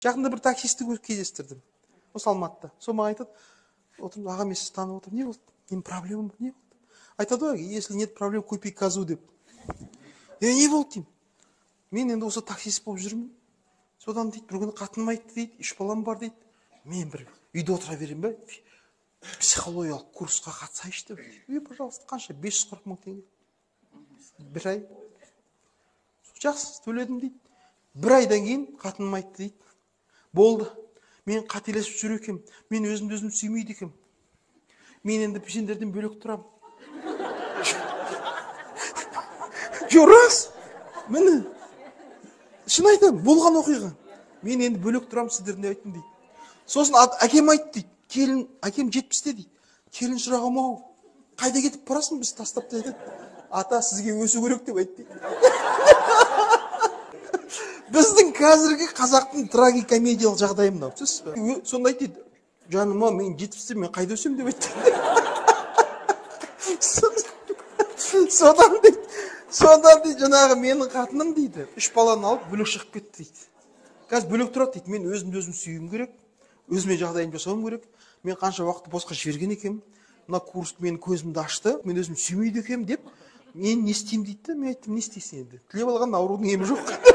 Жақында бір таксистті кездестірдім. Осы Алматыда. Сол маған айтады, отырмын, аға, мен сізді танып отырмын. Не болды? Менің проблемам не болды? Айтады ғой, если нет проблем, купи козу деп. Е, не болды деймін. Мен енді осы таксист болып жүрмін. Содан дейді, бір күні қатыным айтты дейді, 3 балам бар дейді. Мен бір үйде отыра беремін бе? Психологиялық курсқа қатысайыншы деп. Е, пожалуйста, қанша? 540 мың теңге. Бір ай. Жақсы, төледім дейді. Бір айдан кейін қатыным айтты дейді. Болды, мен қателесіп жүр екенмін. Мен өзімді өзім сүймейді екенмін. Мен енді сендерден бөлек тұрамын. Жоқ, рас. Міне. Шын айтамын, болған оқиға. Мен енді бөлек тұрамын сіздерден деп айттым дейді. Сосын әкем айтты дейді. Келін, әкем 70-те дейді. Келін шырағым ау, қайда кетіп барасың, біз тастап дейді. Ата, сізге өсу керек деп айтты дейді. Біздің қазіргі қазақтың трагикомедиялық жағдайы мынау, түсінесіз бе? Сонда айтты дейді, жаным ау, мен 70-те, мен қайда өсемін деп айтты. Содан дейді, содан дейді, жаңағы менің қатыным дейді, 3 баланы алып бөлек шығып кетті дейді. Қазір бөлек тұрады дейді, мен өзімді өзім сүюім керек, өзіме жағдайымды жасауым керек, мен қанша уақытты босқа жіберген екенмін, мына курс менің көзімді ашты, мен өзім сүймейді екенмін деп, мен не істеймін дейді де, мен айттым, не істейсің енді? Тілеп алған аурудың емі жоқ.